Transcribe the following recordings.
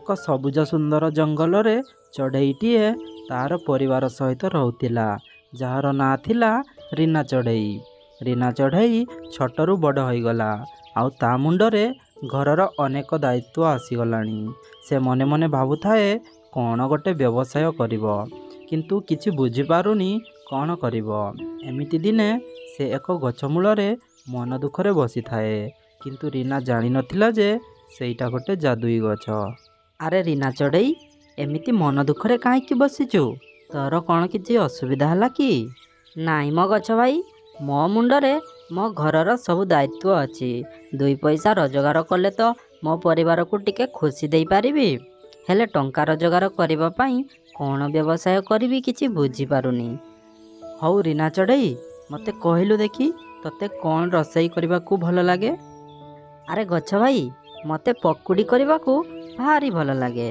ଏକ ସବୁଜ ସୁନ୍ଦର ଜଙ୍ଗଲରେ ଚଢ଼େଇଟିଏ ତା'ର ପରିବାର ସହିତ ରହୁଥିଲା, ଯାହାର ନାଁ ଥିଲା ରୀନା ଚଢ଼େଇ। ରୀନା ଚଢ଼େଇ ଛୋଟରୁ ବଡ଼ ହୋଇଗଲା ଆଉ ତା ମୁଣ୍ଡରେ ଘରର ଅନେକ ଦାୟିତ୍ୱ ଆସିଗଲାଣି। ସେ ମନେ ମନେ ଭାବୁଥାଏ କ'ଣ ଗୋଟେ ବ୍ୟବସାୟ କରିବ, କିନ୍ତୁ କିଛି ବୁଝିପାରୁନି କ'ଣ କରିବ। ଏମିତି ଦିନେ ସେ ଏକ ଗଛ ମୂଳରେ ମନ ଦୁଃଖରେ ବସିଥାଏ, କିନ୍ତୁ ରୀନା ଜାଣିନଥିଲା ଯେ ସେଇଟା ଗୋଟେ ଯାଦୁଇ ଗଛ। ଆରେ ରୀନା ଚଢ଼େଇ, ଏମିତି ମନ ଦୁଃଖରେ କାହିଁକି ବସିଛୁ? ତୋର କ'ଣ କିଛି ଅସୁବିଧା ହେଲା କି? ନାଇଁ ମୋ ଗଛ ଭାଇ, ମୋ ମୁଣ୍ଡରେ ମୋ ଘରର ସବୁ ଦାୟିତ୍ୱ ଅଛି। ଦୁଇ ପଇସା ରୋଜଗାର କଲେ ତ ମୋ ପରିବାରକୁ ଟିକେ ଖୁସି ଦେଇପାରିବି। ହେଲେ ଟଙ୍କା ରୋଜଗାର କରିବା ପାଇଁ କ'ଣ ବ୍ୟବସାୟ କରିବି କିଛି ବୁଝିପାରୁନି। ହଉ ରୀନା ଚଢ଼େଇ, ମୋତେ କହିଲୁ ଦେଖି ତୋତେ କ'ଣ ରୋଷେଇ କରିବାକୁ ଭଲ ଲାଗେ? ଆରେ ଗଛ ଭାଇ, ମୋତେ ପକୁଡ଼ି କରିବାକୁ ଭାରି ଭଲ ଲାଗେ।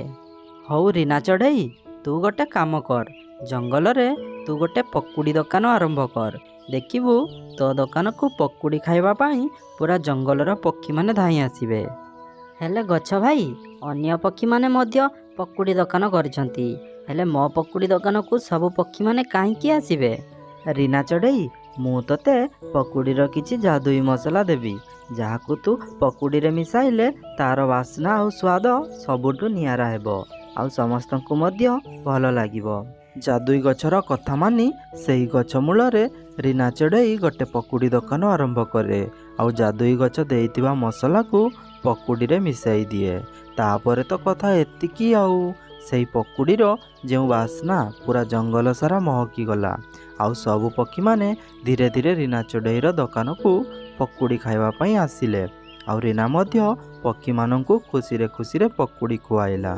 ହଉ ରୀନା ଚଢ଼େଇ, ତୁ ଗୋଟେ କାମ କର, ଜଙ୍ଗଲରେ ତୁ ଗୋଟେ ପକୁଡ଼ି ଦୋକାନ ଆରମ୍ଭ କର। ଦେଖିବୁ ତୋ ଦୋକାନକୁ ପକୁଡ଼ି ଖାଇବା ପାଇଁ ପୁରା ଜଙ୍ଗଲର ପକ୍ଷୀମାନେ ଧାଇଁ ଆସିବେ। ହେଲେ ଗଛ ଭାଇ, ଅନ୍ୟ ପକ୍ଷୀମାନେ ମଧ୍ୟ ପକୁଡ଼ି ଦୋକାନ କରିଛନ୍ତି, ହେଲେ ମୋ ପକୁଡ଼ି ଦୋକାନକୁ ସବୁ ପକ୍ଷୀମାନେ କାହିଁକି ଆସିବେ? ରୀନା ଚଢ଼େଇ, ମୁଁ ତୋତେ ପକୁଡ଼ିର କିଛି ଯାଦୁଇ ମସଲା ଦେବି, ଯାହାକୁ ତୁ ପକୁଡ଼ିରେ ମିଶାଇଲେ ତା'ର ବାସ୍ନା ଆଉ ସ୍ୱାଦ ସବୁଠୁ ନିଆରା ହେବ ଆଉ ସମସ୍ତଙ୍କୁ ମଧ୍ୟ ଭଲ ଲାଗିବ। ଯାଦୁଇ ଗଛର କଥା ମାନି ସେହି ଗଛ ମୂଳରେ ରୀନା ଚଢ଼େଇ ଗୋଟେ ପକୁଡ଼ି ଦୋକାନ ଆରମ୍ଭ କରେ ଆଉ ଯାଦୁଇ ଗଛ ଦେଇଥିବା ମସଲାକୁ ପକୁଡ଼ିରେ ମିଶାଇ ଦିଏ। ତାପରେ ତ କଥା ଏତିକି, ଆଉ ସେଇ ପକୁଡ଼ିର ଯେଉଁ ବାସ୍ନା ପୁରା ଜଙ୍ଗଲ ସାରା ମହକିଗଲା ଆଉ ସବୁ ପକ୍ଷୀମାନେ ଧୀରେ ଧୀରେ ରୀନା ଚଢ଼େଇର ଦୋକାନକୁ ପକୁଡ଼ି ଖାଇବା ପାଇଁ ଆସିଲେ ଆଉ ରୀନା ମଧ୍ୟ ପକ୍ଷୀମାନଙ୍କୁ ଖୁସିରେ ଖୁସିରେ ପକୁଡ଼ି ଖୁଆଇଲା।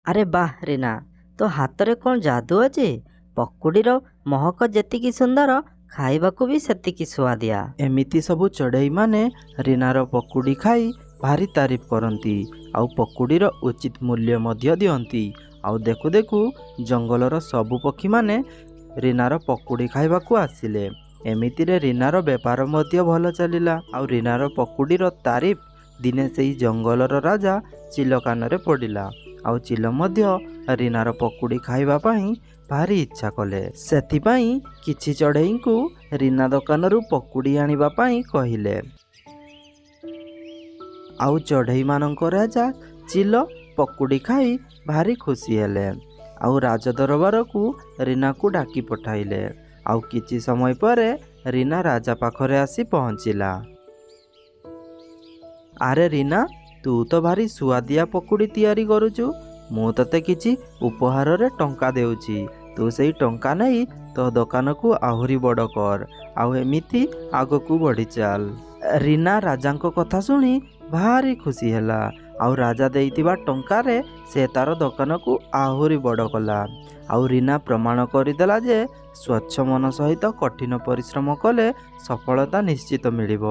ଆରେ ବାଃ ରୀନା, ତୋ ହାତରେ କ'ଣ ଯାଦୁ ଅଛି? ପକୁଡ଼ିର ମହକ ଯେତିକି ସୁନ୍ଦର, ଖାଇବାକୁ ବି ସେତିକି ସୁଆଦିଆ। ଏମିତି ସବୁ ଚଢ଼େଇମାନେ ରୀନାର ପକୁଡ଼ି ଖାଇ ଭାରି ତାରିଫ କରନ୍ତି ଆଉ ପକୁଡ଼ିର ଉଚିତ ମୂଲ୍ୟ ମଧ୍ୟ ଦିଅନ୍ତି। ଆଉ ଦେଖୁ ଦେଖୁ ଜଙ୍ଗଲର ସବୁ ପକ୍ଷୀମାନେ ରୀନାର ପକୁଡ଼ି ଖାଇବାକୁ ଆସିଲେ। ଏମିତିରେ ରୀନାର ବେପାର ମଧ୍ୟ ଭଲ ଚାଲିଲା ଆଉ ରୀନାର ପକୁଡ଼ିର ତାରିଫ ଦିନେ ସେଇ ଜଙ୍ଗଲର ରାଜା ଚିଲ କାନରେ ପଡ଼ିଲା ଆଉ ଚିଲ ମଧ୍ୟ ରୀନାର ପକୁଡ଼ି ଖାଇବା ପାଇଁ ଭାରି ଇଚ୍ଛା କଲେ। ସେଥିପାଇଁ କିଛି ଚଢ଼େଇଙ୍କୁ ରୀନା ଦୋକାନରୁ ପକୁଡ଼ି ଆଣିବା ପାଇଁ କହିଲେ। ଆଉ ଚଢ଼େଇମାନଙ୍କ ରାଜା ଚିଲ ପକୁଡ଼ି ଖାଇ ଭାରି ଖୁସି ହେଲେ ଆଉ ରାଜ ଦରବାରକୁ ରୀନାକୁ ଡାକି ପଠାଇଲେ। ଆଉ କିଛି ସମୟ ପରେ ରୀନା ରାଜା ପାଖରେ ଆସି ପହଞ୍ଚିଲା। ଆରେ ରୀନା, ତୁ ତ ଭାରି ସୁଆଦିଆ ପକୁଡ଼ି ତିଆରି କରୁଛୁ, ମୁଁ ତୋତେ କିଛି ଉପହାରରେ ଟଙ୍କା ଦେଉଛି, ତୁ ସେଇ ଟଙ୍କା ନେଇ ତୋ ଦୋକାନକୁ ଆହୁରି ବଡ଼ କର ଆଉ ଏମିତି ଆଗକୁ ବଢ଼ି ଚାଲ। ରୀନା ରାଜାଙ୍କ କଥା ଶୁଣି ଭାରି ଖୁସି ହେଲା ଆଉ ରାଜା ଦେଇଥିବା ଟଙ୍କାରେ ସେ ତାର ଦୋକାନକୁ ଆହୁରି ବଡ଼ କଲା। ଆଉ ରୀନା ପ୍ରମାଣ କରିଦେଲା ଯେ ସ୍ୱଚ୍ଛ ମନ ସହିତ କଠିନ ପରିଶ୍ରମ କଲେ ସଫଳତା ନିଶ୍ଚିତ ମିଳିବ।